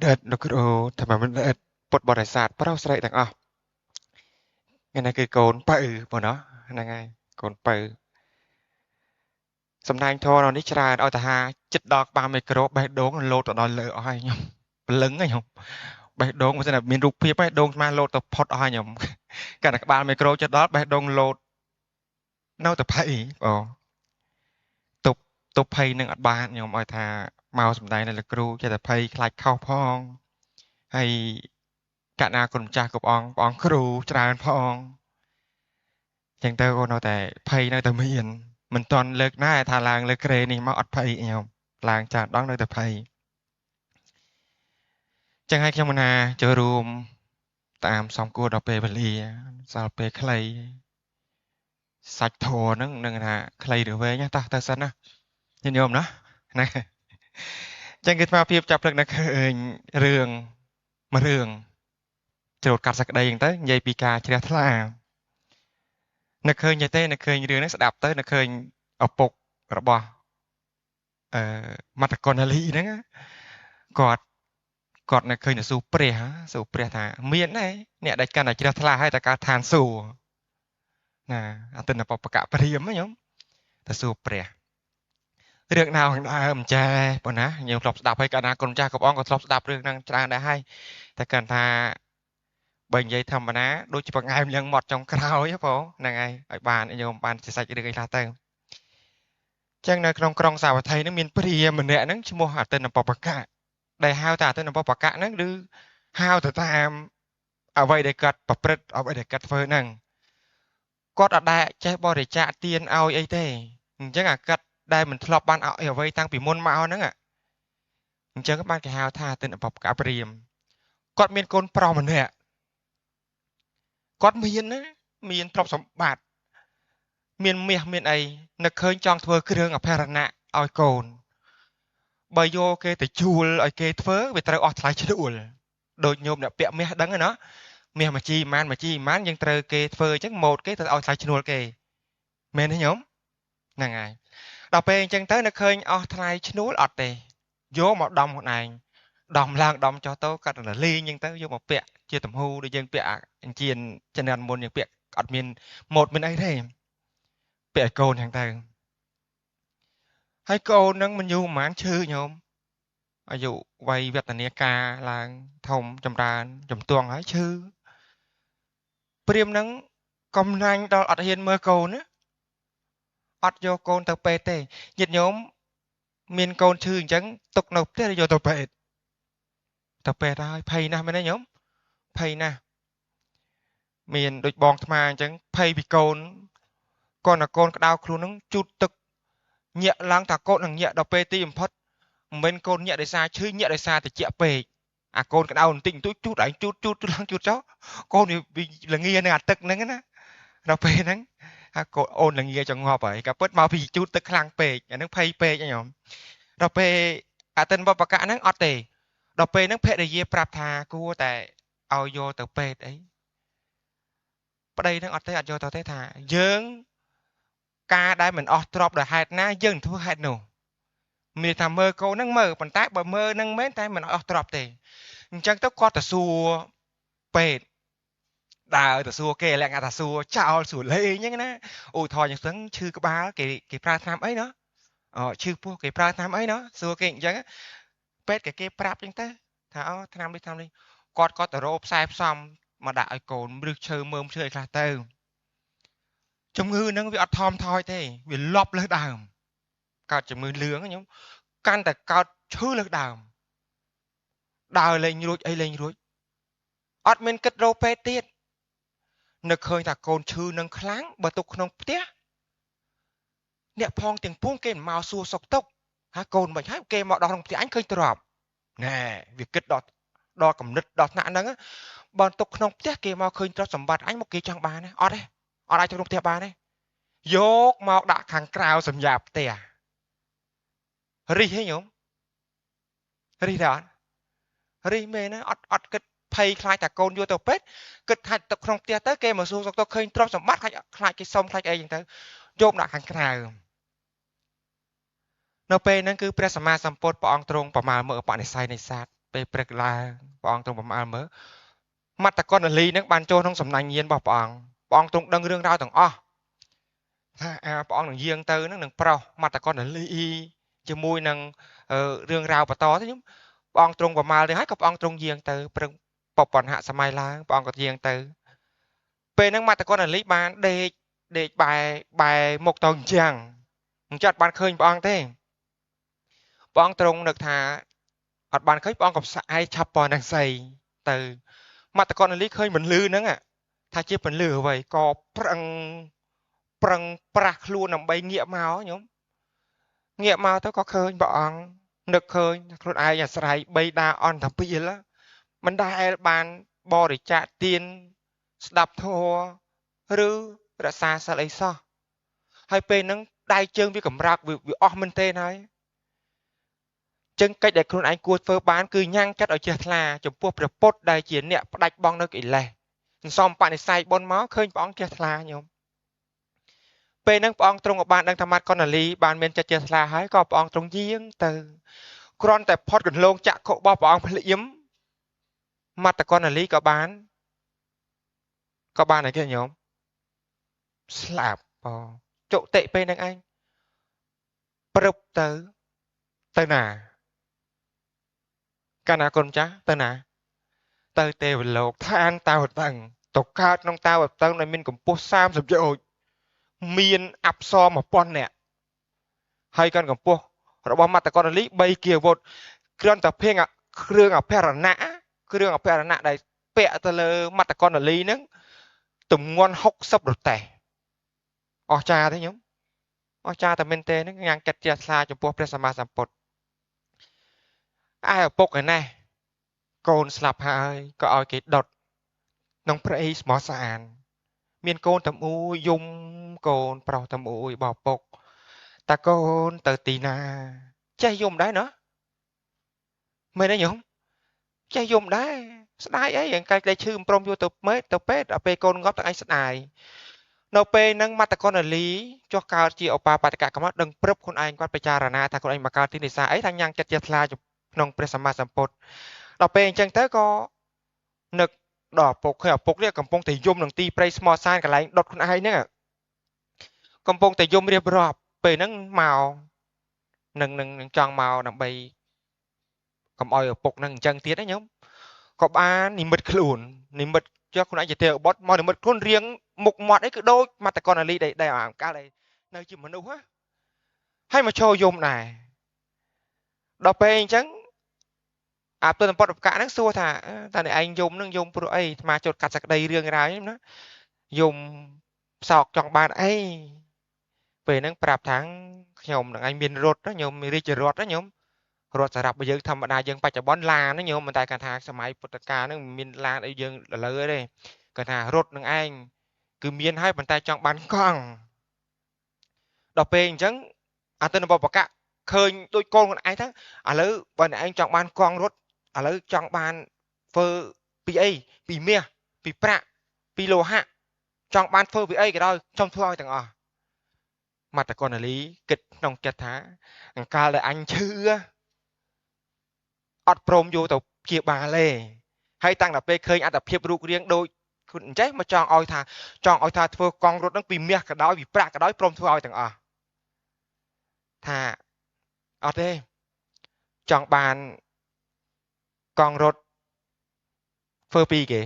ដិតលោកគ្រូធម្មបណ្ឌិតពុទ្ធបរិស័ទប្រុសស្រីទាំងអស់ថ្ងៃនេះគឺកូនបើបងណោះហ្នឹងហើយកូនបើសំដែងធម៌នេះច្រើនឲ្យតាហាចិត្តដល់ក្បាលមីក្រូបេះដូងលោតទៅដល់លើអស់ហើយខ្ញុំព្រលឹងខ្ញុំបេះដូងបើសិនតែមានរូបភាពហើយដូងស្មានលោតទៅផុតអស់ហើយខ្ញុំកាន់តែក្បាលមីក្រូចិត្តដល់បេះដូងលោតនៅតែភ័យបងទប់ភ័យនឹងអត់បានខ្ញុំឲ្យថាមកសំដែងនៅលោកគ្រូចេះតែភ័យខ្លាចខុសផងហើយកណ្ណាគុណម្ចាស់គ្រប់អង្គព្រះអង្គគ្រូច្រើនផងចឹងទៅក៏នៅតែភ័យនៅតែមានមិនទាន់លើកណាថាឡើងលើក្រេនេះមកអត់ភ័យខ្ញុំឡើងចាដងនៅតែភ័យចឹងហើយខ្ញុំណាចូលរួមតាមសំគួរដល់ពេលវេលាសល់ពេលខ្លីសាច់ធរហ្នឹងនឹងថាខ្លីឬវែងតោះទៅសិនណាញាតិញោមណាណាចឹងគឺស្មារភាពចាប់ព្រឹកនៅឃើញរឿងមួយរឿងច្រូតកាត់សក្តីហ្នឹងទៅនិយាយពីការជ្រះថ្លានៅឃើញទេនៅឃើញរឿងហ្នឹងស្ដាប់ទៅនៅឃើញឪពុករបស់មត្តកុណលីហ្នឹងគាត់នៅឃើញទៅសួរព្រះថាមានដែរអ្នកដែលកាន់តែជ្រះថ្លាហើយតែកើតឋានសួគ៌ណាអតិនបបកព្រាមខ្ញុំទៅសួរព្រះរឿងណាខាងដើមចេះប៉ុណ្ណាខ្ញុំធ្លាប់ស្ដាប់ហើយកាលណាគុណចាស់គ្រប់អង្គក៏ធ្លាប់ស្ដាប់រឿងហ្នឹងច្រើនដែរហើយតែគាត់ថាបើនិយាយធម្មតាដូចជាបង្អែមលៀងមាត់ចុងក្រោយបងហ្នឹងហើយឲ្យបានញោមបានជាសាច់រឿងអីខ្លះទៅចឹងនៅក្នុងក្រុងសាវត្ថីហ្នឹងមានព្រាមម្នាក់ហ្នឹងឈ្មោះអតិនបបកៈដែលហៅថាអតិនបបកៈហ្នឹងឬហៅទៅតាមអ្វីដែលគាត់ប្រព្រឹត្តអ្វីដែលគាត់ធ្វើហ្នឹងគាត់អត់ដែលចេះបរិច្ចាគទានឲ្យអីទេអញ្ចឹងអាគាត់ដែលមិនធ្លាប់បានឲ្យអ្វីតាំងពីមុនមកហ្នឹងអញ្ចឹងបានគេហៅថាអតិនបបកៈព្រាមគាត់មានកូនប្រុសម្នាក់គាត់មានណាមានទ្រព្យសម្បត្តិមានមាសមានអីនឹកឃើញចង់ធ្វើគ្រឿងអភរណៈឲ្យកូនបើយកគេទៅជួលឲ្យគេធ្វើវាត្រូវអស់ថ្លៃឈ្នួលដូចញោមអ្នកពាក់មាសដឹងណាមាសមួយជីម៉ានមួយជីម៉ានយើងត្រូវគេធ្វើអញ្ចឹងម៉ូតគេត្រូវឲ្យថ្លៃឈ្នួលគេមែនទេញោមហ្នឹងហើយដល់ពេលអញ្ចឹងទៅនឹកឃើញអស់ថ្លៃឈ្នួលអត់ទេយកមកដំខ្លួនឯងដំឡើងដំចុះទៅកាត់រលីងអញ្ចឹងទៅយកមកពាក់ជាទំហូដូចយើងពាក់អញ្ជៀនជំនាន់មុនយើងពាក់អត់មានម៉ូតមានអីទេពាក់ឲ្យកូនអញ្ចឹងទៅហើយកូននឹងមិនយូរប្រហែលឈឺញោមអាយុវ័យវឌ្ឍនាការឡើងធំចម្រើនជំទង់ហើយឈឺព្រាមនឹងកំណាញ់ដល់អត់ហ៊ានមើលកូនណាអត់យកកូនទៅពេទ្យទេញាតិញោមមានកូនឈឺអញ្ចឹងទុកនៅផ្ទះយកទៅពេទ្យទៅពេទ្យហើយភ័យណាស់មែនទេញោមភ័យណាស់មានដូចបងថ្មអញ្ចឹងភ័យពីកូនគាត់តែកូនក្តៅខ្លួននឹងជូតទឹកញាក់ឡើងថាកូននឹងញាក់ដល់ពេលទីបំផុតមិនមែនកូនញាក់ដោយសារឈឺញាក់ដោយសារត្រជាក់ពេកអាកូនក្តៅបន្តិចបន្តួចជូតឯងជូតជូតឡើងជូតចុះកូនវាលងានឹងអាទឹកហ្នឹងណាដល់ពេលហ្នឹងហើយកូនអូនលងាចងាប់ហើយក៏ពិតមកពីជូតទឹកខ្លាំងពេកអាហ្នឹងភ័យពេកញោមដល់ពេលអតិនបបកៈហ្នឹងអត់ទេដល់ពេលហ្នឹងភរិយាប្រាប់ថាគួរតែឲ្យយកទៅពេទ្យអីប្តីហ្នឹងអត់ទេអត់យកទៅទេថាយើងការដែលមិនអស់ទ្រព្យដោយហេតុណាយើងធ្វើហេតុនោះមានថាមើលកូនហ្នឹងមើលប៉ុន្តែបើមើលហ្នឹងមែនតែមិនអស់ទ្រព្យទេអញ្ចឹងទៅគាត់ទៅសួរពេទ្យដើរទៅសួរគេលក្ខណៈថាសួរចោលសួរលេងអញ្ចឹងណាឧទាហរណ៍យ៉ាងស្ទឹងឈឺក្បាលគេប្រើថ្នាំអីណោះឈឺពោះគេប្រើថ្នាំអីណោះសួរគេអញ្ចឹងពេទ្យគេប្រាប់អញ្ចឹងទៅថាអូថ្នាំនេះថ្នាំនេះគាត់ក៏ទៅរកផ្សែផ្សំមកដាក់ឲ្យកូនឬឈើមើមឈើអីខ្លះទៅជំងឺហ្នឹងវាអត់ថមថយទេវាលប់លើសដើមកើតជំងឺលឿងខ្ញុំកាន់តែកើតឈឺលើសដើមដើរលេងរួចអីលេងរួចអត់មានគិតរកពេទ្យទៀតនឹកឃើញថាកូនឈឺនឹងខ្លាំងបើទុកក្នុងផ្ទះអ្នកផងទាំងពួងគេមិនមកសួរសុខទុក្ខហើយកូនមិនហើយគេមកដល់ក្នុងផ្ទះអញឃើញទ្របណែវាគិតដល់កំណត់ដល់ថ្នាក់ហ្នឹងបើទុកក្នុងផ្ទះគេមកឃើញទ្រព្យសម្បត្តិអញមកគេចង់បានទេអត់ទេអត់អាចចូលក្នុងផ្ទះបានទេយកមកដាក់ខាងក្រៅសម្រាប់ផ្ទះរិះហីញោមរិះដែរអត់រិះមែនណាអត់គិតភ័យខ្លាចតែកូនយកទៅពេទ្យគិតថាទៅក្នុងផ្ទះទៅគេមកសួរសុខទុក្ខឃើញទ្រព្យសម្បត្តិខ្លាចគេសុំខ្លាចអីចឹងទៅយកដាក់ខាងក្រៅនៅពេលហ្នឹងគឺព្រះសម្មាសម្ពុទ្ធព្រះអង្គទ្រង់ប្រមាលមើលឧបនិស្ស័យនៃសត្វ ពេលព្រឹកឡើងព្រះអង្គទ្រង់ប្រមាលមើលមត្តកុណ្ឌលីនឹងបានចូលក្នុងសំណាញ់ញាណរបស់ព្រះអង្គព្រះអង្គទ្រង់ដឹងរឿងរ៉ាវទាំងអស់ថាព្រះអង្គនឹងយាងទៅនឹងនឹងប្រោសមត្តកុណ្ឌលីជាមួយនឹងរឿងរ៉ាវបន្តទៅខ្ញុំព្រះអង្គទ្រង់ប្រមាលទៅហើយក៏ព្រះអង្គទ្រង់យាងទៅព្រឹកបបញ្ហសម័យឡើងព្រះអង្គក៏យាងទៅពេលហ្នឹងមត្តកុណ្ឌលីបានដេកបែមុខទៅអញ្ចឹងអញ្ចឹងអត់បានឃើញព្រះអង្គទេព្រះអង្គទ្រង់នឹកថាអត់បានឃើញព្រះអង្គក៏ស្អែកឆាប់ប៉ុណ្ណឹងស្អីទៅមត្តកុណ្ឌលីឃើញពន្លឺហ្នឹងថាជាពន្លឺអ្វីក៏ប្រឹងប្រាស់ខ្លួនដើម្បីងាកមកញោមងាកមកទៅក៏ឃើញព្រះអង្គនឹកឃើញខ្លួនឯងអាស្រ័យបីតាអន្តពីលមិនដែលបានបរិច្ចាគទានស្ដាប់ធម៌ឬរក្សាសិលអីសោះហើយពេលហ្នឹងដៃជើងវាកម្រើកវាអស់មែនទេហើយចឹងកិច្ចដែលខ្លួនឯងគួរធ្វើបានគឺញ៉ាំងចិត្តឲ្យជ្រះថ្លាចំពោះព្រះពុទ្ធដែលជាអ្នកផ្ដាច់បងនៅកិលេសសន្សំបនិស្ស័យបុណ្យមកឃើញព្រះអង្គជ្រះថ្លាញោមពេលហ្នឹងព្រះអង្គទ្រង់ក៏បានដឹងថាមត្តកុណ្ឌលីបានមានចិត្តជ្រះថ្លាហើយក៏ព្រះអង្គទ្រង់យាងទៅគ្រាន់តែផុតកន្លងចក្ខុរបស់ព្រះអង្គភ្លាមមត្តកុណ្ឌលីក៏បានអីគេញោមស្លាប់ចុតិពេលហ្នឹងឯងព្រឹបទៅណាកាលណាគុណចាស់ទៅណាទៅទេវលោកឋានតាវតឹងទៅកើតក្នុងតាវតឹងដែលមានកម្ពស់30យោជន៍មានអប្សរ1000នាក់ហើយកាន់កម្ពស់របស់មត្តកុណ្ឌលី3គាវុតគ្រាន់តែភៀងគ្រឿងអភរណៈដែលពាក់ទៅលើមត្តកុណ្ឌលីហ្នឹងទម្ងន់60រទេះអស្ចារ្យទេញោមអស្ចារ្យតែមែនទេហ្នឹងញ៉ាំងចិត្តជ្រះថ្លាចំពោះព្រះសម្មាសម្ពុទ្ធឯឪពុកឯណេះកូនស្លាប់ហើយក៏ឲ្យគេដុតក្នុងព្រៃស្មោះសានមានកូនតែមួយយំកូនប្រុសតែមួយបពុកតាកូនទៅទីណាចេះយំដែរណោះមែនទេញោមចេះយំដែរស្ដាយអីយ៉ាងកាយតែឈឺមិនព្រមយកទៅមេទៅពេទ្យដល់ពេលកូនងាប់ទាំងឯងស្ដាយនៅពេលហ្នឹងមត្តកុណ្ឌលីចុះកើតជាឧបាបតិកកម្មដឹងព្រឹបខ្លួនឯងគាត់ពិចារណាថាខ្លួនឯងមកកើតទីនិសាអីថាញ៉ាំងចិត្តជ្រះថ្លាក្នុងព្រះសម្មាសម្ពុទ្ធដល់ពេលអញ្ចឹងទៅក៏នឹកដល់ឪពុកឃើញឪពុកនេះកំពុងតែយំនឹងទីព្រៃស្មោះសានកន្លែងដុតខ្លួនឯងហ្នឹងកំពុងតែយំរៀបរាប់ពេលហ្នឹងមកនឹងចង់មកដើម្បីកុំឲ្យឪពុកហ្នឹងអញ្ចឹងទៀតណាញោមក៏បាននិមិត្តខ្លួននិមិត្តចុះខ្លួនឯងជាទេវបុត្រមកនិមិត្តខ្លួនរៀងមុខមាត់អីគឺដូចមត្តកុណ្ឌលីដែលអាកាលដែលនៅជាមនុស្សហើយមកឈរយំដែរដល់ពេលអញ្ចឹងអាទិន្នពតបកៈហ្នឹងសួរថាតើអ្នកឯងយំហ្នឹងយំព្រោះអីអាត្មាចុតកាត់សក្តីរឿងរ៉ាវហ្នឹងណាយំសោកចង់បានអីពេលហ្នឹងប្រាប់ថាខ្ញុំនឹងឯងមានរត់ញោមមានរាជរត់ញោមរត់សម្រាប់យើងធម្មតាយើងបច្ចុប្បន្នឡានញោមមិនតែគាត់ថាសម័យពុទ្ធកាលហ្នឹងមានឡានអីយើងឥឡូវទេគាត់ថារត់នឹងឯងគឺមានហើយប៉ុន្តែចង់បានកង់ដល់ពេលអញ្ចឹងអាទិន្នពតបកៈឃើញដូចកូនខ្លួនឯងថាឥឡូវបើអ្នកឯងចង់បានកង់រត់ឥឡូវចង់បានធ្វើពីអីពីមាសពីប្រាក់ពីលោហៈចង់បានធ្វើពីអីក៏ដោយចង់ធ្វើឲ្យទាំងអស់មត្តកុណ្ឌលីគិតក្នុងចិត្តថាអង្កាលដែលអញឈឺអត់ព្រមយកទៅព្យាបាលទេហើយតាំងតែពេលឃើញអត្តភាពរូបរាងដូចអញ្ចេះមកចង់ឲ្យថាធ្វើកង់រត់ហ្នឹងពីមាសក៏ដោយពីប្រាក់ក៏ដោយព្រមធ្វើឲ្យទាំងអស់ថាអត់ទេចង់បានកង់រត់ធ្វើពីគេ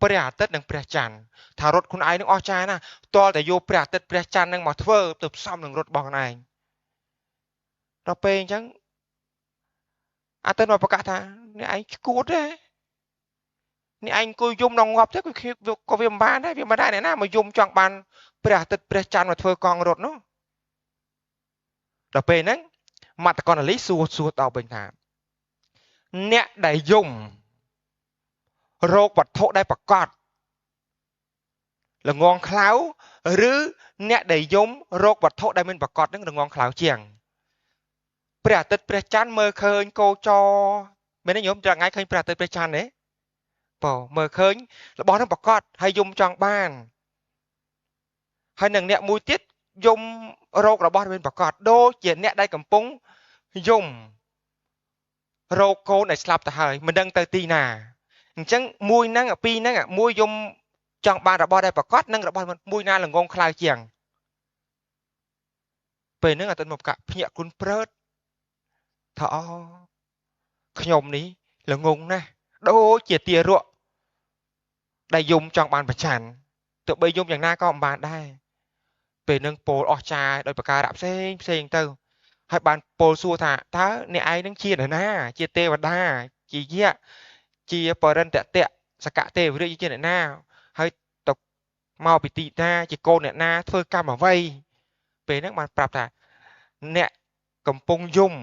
ព្រះអាទិត្យនិងព្រះច័ន្ទថារត់ខ្លួនឯងនឹងអស្ចារ្យណាស់ទាល់តែយកព្រះអាទិត្យព្រះច័ន្ទនឹងមកធ្វើទៅផ្សំនឹងរត់របស់ខ្លួនឯងដល់ពេលអញ្ចឹងអាទិត្យមកប្រកាសថាអ្នកឯងឈួតទេអ្នកឯងអង្គុយយំដល់ងាប់ទេក៏វាមិនបានដែរវាមិនដែរអ្នកណាមកយំចង់បានព្រះអាទិត្យព្រះច័ន្ទមកធ្វើកង់រត់នោះដល់ពេលហ្នឹងមត្តកុណ្ឌលីសួរតបវិញថាអ្នកដែលយំរោគវត្ថុដែលប្រកបល្ងងខ្លៅឬអ្នកដែលយំរោគវត្ថុដែលមិនប្រកបនឹងល្ងងខ្លៅជាងព្រះអាទិត្យព្រះច័ន្ទមើលឃើញគោចរមែនទេញោមថ្ងៃឃើញព្រះអាទិត្យព្រះច័ន្ទទេបើមើលឃើញរបស់នឹងប្រកបហើយយំចង់បានហើយនឹងអ្នកមួយទៀតយំរោគរបស់មិនប្រកបដូចជាអ្នកដែលកំពុងយំ រកកូនដែលស្លាប់ទៅហើយមិនដឹងទៅទីណាអញ្ចឹងមួយហ្នឹងពីរហ្នឹងមួយយំចង់បានរបស់ដែលប្រកបនិងរបស់មួយណាល្ងងខ្លៅជាងពេលហ្នឹងអតិនមកភ្ញាក់គុណព្រើតថាអូខ្ញុំនេះល្ងងណាស់ដូចជាទារកដែលយំចង់បានប្រច័នទោះបីយំយ៉ាងណាក៏មិនបានដែរពេលហ្នឹងពោលអស់ចាដោយប្រការៈផ្សេងផ្សេងទៅហើយបានពោលសួរថាតើអ្នកឯងនឹងជានរណាជាទេវតាជាយៈជាបរិន្តតៈសកទេវរាជជាអ្នកណាហើយទៅមកពីទីណាជាកូនអ្នកណាធ្វើកម្មអ្វីពេលហ្នឹងបានប្រាប់ថាអ្នកកំពុងយំ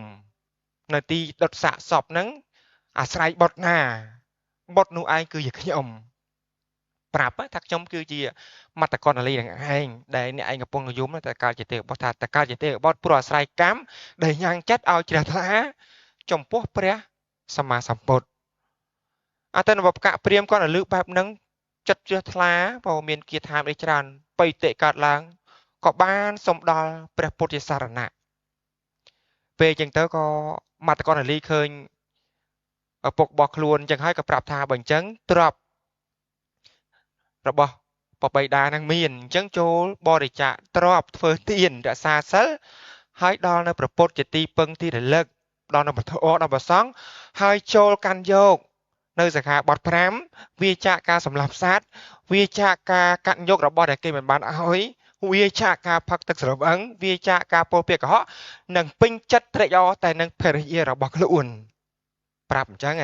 នៅទីដុតសាកសពហ្នឹងអាស្រ័យបុត្រណាបុត្រនោះឯងគឺជាខ្ញុំប្រាប់ថាខ្ញុំគឺជាមត្តកុណ្ឌលីនឹងឯងដែលអ្នកឯងកំពុងយំតែកើតជាទេវបុត្រថាតែកើតជាទេវបុត្រព្រោះអាស្រ័យកម្មដែលញ៉ាំងចិត្តឲ្យជ្រះថ្លាចំពោះព្រះសម្មាសម្ពុទ្ធអតិនវបកៈព្រាមគាត់ឲ្យលើកបែបហ្នឹងចិត្តជ្រះថ្លាព្រោះមានគាថាអីច្រើនបិតិកើតឡើងក៏បានសំដល់ព្រះពុទ្ធសារណៈពេលអញ្ចឹងទៅក៏មត្តកុណ្ឌលីឃើញឪពុករបស់ខ្លួនអញ្ចឹងហើយក៏ប្រាប់ថាបើអញ្ចឹងទ្រព្យរបស់បបិតានឹងមានអញ្ចឹងចូលបរិច្ចាគទ្រព្យធ្វើទានរក្សាសិលហើយដល់នៅព្រះពុទ្ធជាទីពឹងទីរលឹកដល់នៅពធដល់ព្រះសង្ឃហើយចូលកាន់យកនៅសិក្ខាបទ5វាចាកការសម្លាប់សត្វវាចាកការកាត់យករបស់ដែលគេមិនបានឲ្យវាចាកការផឹកទឹកស្រវឹងវាចាកការពោលពាក្យកុហកនិងពេញចិត្តត្រេកអរតែនឹងភរិយារបស់ខ្លួនប្រាប់អញ្ចឹង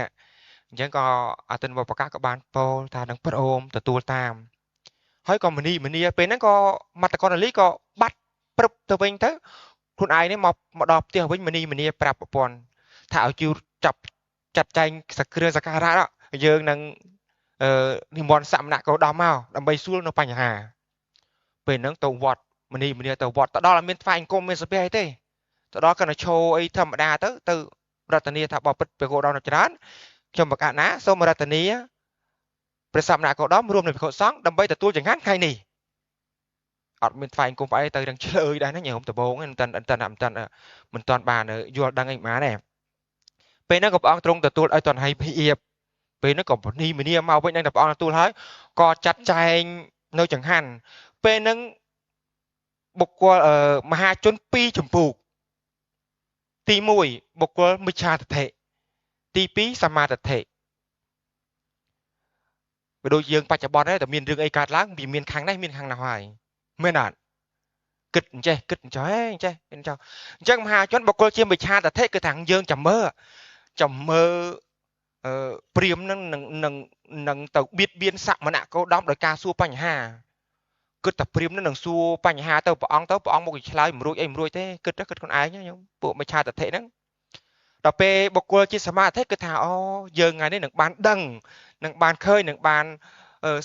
អញ្ចឹងក៏អតិនវបកៈក៏បានពោលថានឹងព្រមទទួលតាមហើយក៏មនីមនីពេលហ្នឹងក៏មត្តកុណ្ឌលីក៏បាត់ព្រឹបទៅវិញទៅខ្លួនឯងនេះមកដល់ផ្ទះវិញមនីមនីប្រាប់ប្រពន្ធថាឲ្យជឿចាប់ចាត់ចែងសគ្រឿងសក្ការៈយើងនឹងនិមន្តសមណៈគោដមមកដើម្បីសួរនៅបញ្ហាពេលហ្នឹងទៅវត្តមនីមនីទៅវត្តទៅដល់អត់មានថ្វាយអង្គមមានសាពះអីទេទៅដល់គាត់ទៅឈោអីធម្មតាទៅទៅរតនាថាបពិតព្រះគោដមច្រើនខ្ញុំប្រកាសណាសូមរតនាព្រះសមណៈគោដមរួមនឹងភិក្ខុសង្ឃដើម្បីទទួលចង្ហាន់ថ្ងៃនេះអត់មានថ្វាយអង្គមអីទៅនឹងឆ្លើយដែរណាញោមដំបងមិនតាន់មិនតាន់បានយល់ដឹងអីប៉ុន្មានទេពេលហ្នឹងក៏ព្រះអង្គទ្រង់ទទួលឲ្យតណ្ហៃភាពពេលហ្នឹងក៏នីមនីមកវិញនឹងតែព្រះអង្គទទួលហើយក៏ចាត់ចែងនៅចង្ហាន់ពេលហ្នឹងបុគ្គលមហាជន2ចម្ពោះទី1បុគ្គលមិច្ឆាទិដ្ឋិទី2សមាទិដ្ឋិវាដូចយើងបច្ចុប្បន្នដែរតែមានរឿងអីកើតឡើងវាមានខាងនេះមានខាងនោះហើយមែនអត់គិតអញ្ចេះគិតអញ្ចេះអញ្ចេះអញ្ចឹងអញ្ចឹងមហាជនបុគ្គលជាមិច្ឆាទិដ្ឋិគឺថាយើងចាំមើលព្រាមនឹងនឹងទៅបៀតបៀនសមណៈគោដមដោយការសួរបញ្ហាគិតតែព្រាមនឹងសួរបញ្ហាទៅព្រះអង្គទៅព្រះអង្គមកឆ្លើយមិនរួចអីមិនរួចទេគិតទៅគិតខ្លួនឯងខ្ញុំពួកមិច្ឆាទិដ្ឋិហ្នឹងដល់ពេលបុគ្គលជាសមាធិគឺថាអូយើងថ្ងៃនេះនឹងបានដឹងនឹងបានឃើញនឹងបាន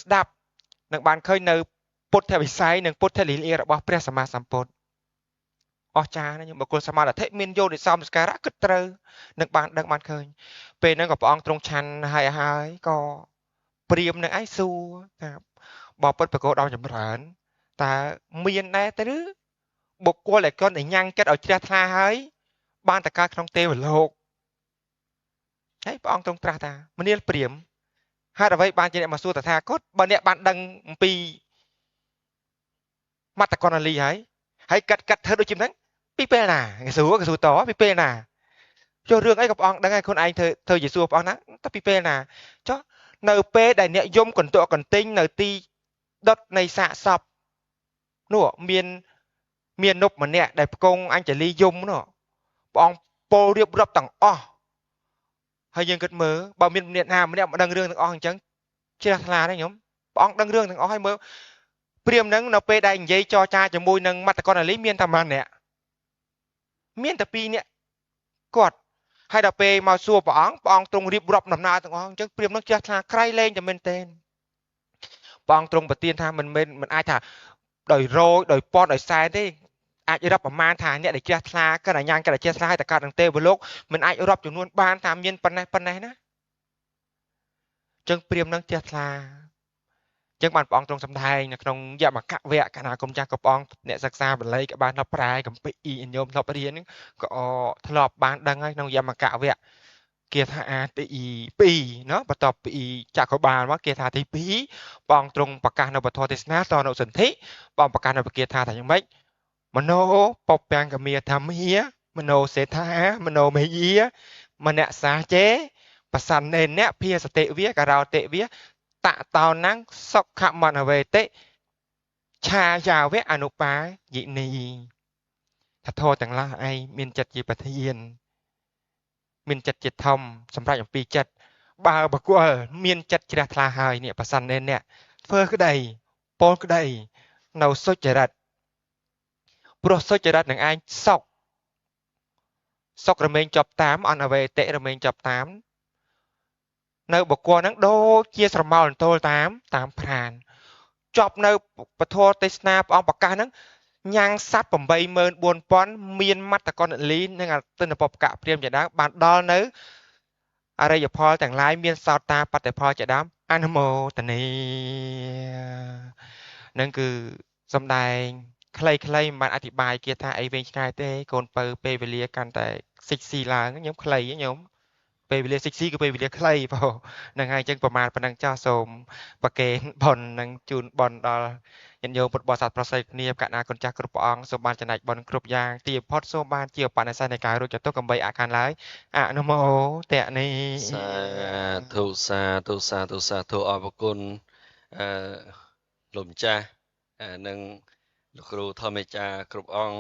ស្ដាប់នឹងបានឃើញនៅពុទ្ធវិស័យនិងពុទ្ធលីលារបស់ព្រះសម្មាសម្ពុទ្ធអស្ចារ្យណាស់បុគ្គលសមាធិមានយោនិសោមនស្ការៈគិតត្រូវនឹងបានដឹងបានឃើញពេលហ្នឹងក៏ព្រះអង្គទ្រង់ឆាន់ហើយហើយក៏ព្រាមនឹងឯងសួរថាបបិទ្ធប្រកោដល់ចម្រើនតើមានដែរទៅឬបុគ្គលដែលគាត់តែញ៉ាំងចិត្តឲ្យជ្រះថ្លាហើយបានតកើតក្នុងទេវលោកហើយព្រះអង្គទ្រង់ត្រាស់ថាមនាលព្រាមហេតុអ្វីបានជាអ្នកមកសួរតថាគតបើអ្នកបានដឹងអំពីមត្តកុណ្ឌលីហើយហើយកាត់កាត់ធ្វើដូចជាហ្នឹងពីពេលណាគេសួរគេសួរតពីពេលណាចុះរឿងអីក៏ព្រះអង្គដឹងហើយខ្លួនឯងធ្វើជាសួរព្រះអង្គណាតពីពេលណាចុះនៅពេលដែលអ្នកយំកន្ទក់កន្ទិញនៅទីដុតនៃសាកសពនោះមាននប់ម្នាក់ដែលផ្គងអញ្ជលីយំនោះព្រះអង្គពោលរៀបរាប់ទាំងអស់ហើយយើងគិតមើលបើមានអ្នកណាម្នាក់មិនដឹងរឿងទាំងអស់អញ្ចឹងជ្រះថ្លាទេញោមព្រះអង្គដឹងរឿងទាំងអស់ហើយមើលព្រាមហ្នឹងនៅពេលដែលនិយាយចរចាជាមួយនឹងមត្តកុណ្ឌលីមានតែប៉ុន្មានអ្នកមានតែ2នាក់គាត់ហើយដល់ពេលមកសួរព្រះអង្គព្រះអង្គទ្រង់រៀបរាប់ដំណើរទាំងអស់អញ្ចឹងព្រាមហ្នឹងជ្រះថ្លាក្រៃលែងតែមែនទែនព្រះអង្គទ្រង់ប្រទានថាមិនមែនមិនអាចថាដោយរយដោយប៉ុនដោយសែនទេអាចរាប់ប្រមាណថាអ្នកដែលជ្រះថ្លាកណ្ដាញ៉ាំកណ្ដាជ្រះថ្លាហើយតែកើតនឹងទេវលោកមិនអាចរាប់ចំនួនបានថាមានប៉ុណ្ណេះប៉ុណ្ណេះណាអញ្ចឹងព្រាមនឹងជ្រះថ្លាអញ្ចឹងបានព្រះអង្គទ្រង់សម្ដែងនៅក្នុងយមកវៈកណាគុំចាស់ក៏ព្រះអង្គអ្នកសិក្សាបាលីក៏បានធ្លាប់ប្រែកម្ពីញោមធ្លាប់រៀនក៏ធ្លាប់បានដឹងហើយក្នុងយមកវៈ គាថាទី2ណោះបន្ទាប់ពីចក្របាលមកគាថាទី2បងទ្រង់ប្រកាសនៅពធទេសនាតនុសន្ធិបងប្រកាសនៅគាថាថាយ៉ាងម៉េចមโนពពាំងកមាធម្មាមโนសេដ្ឋាមโนមេយាមនសាចេប្រសន្នេនៈភាសតិវាករោតិវាតតោនំសុខមនវេតិឆាយាវៈអនុបាយិនីថាធរទាំងឡាយឯងមានចិត្តជាប្រធានមានចិត្តជាធំសម្រាប់អំពីចិត្តបើបកលមានចិត្តជ្រះថ្លាហើយនេះប្រសិននេះធ្វើក្តីពោលក្តីនៅសុចរិតព្រោះសុចរិតនឹងឯងសុខសុខរមែងជាប់តាមអនវេតិរមែងជាប់តាមនៅបកលហ្នឹងដូចជាស្រមោលអន្ទោលតាមប្រានជាប់នៅពធទេសនាព្រះអង្គប្រកាសហ្នឹងញ៉ាំងសត្វ84000មានមត្តកុណលីនិងអតិនពពកព្រាមជាដើមបានដល់នៅអរិយផលទាំងឡាយមានសោតាបតិផលជាដើមអនុមោទនីនឹងគឺសំដែងខ្លីៗមិនបានអធិប្បាយគេថាអីវែងឆ្ងាយទេកូនពៅពេលវេលាកាន់តែសិចស៊ីឡើងខ្ញុំខ្លីខ្ញុំពេលវេលាសិចស៊ីគឺពេលវេលាខ្លីបងហ្នឹងហើយអញ្ចឹងប្រមាណប៉ុណ្ណឹងចោះសូមប្រគេនបុណ្យនិងជូនបុណ្យដល់ញាតិញោមពុទ្ធបរិស័ទប្រសើរគ្នាកណ្ដាលគុណចាស់គ្រប់ព្រះអង្គសូមបានចំណែកបុណ្យគ្រប់យ៉ាងទីបំផុតសូមបានជាឧបនិស្ស័យនៃការរួចចាត់ទុកកំបីអាខានឡើយអនុមោទនីសាធុសាធុសាធុសាធុអរគុណអឺលោកម្ចាស់និងលោកគ្រូធម្មចាគ្រប់អង្គ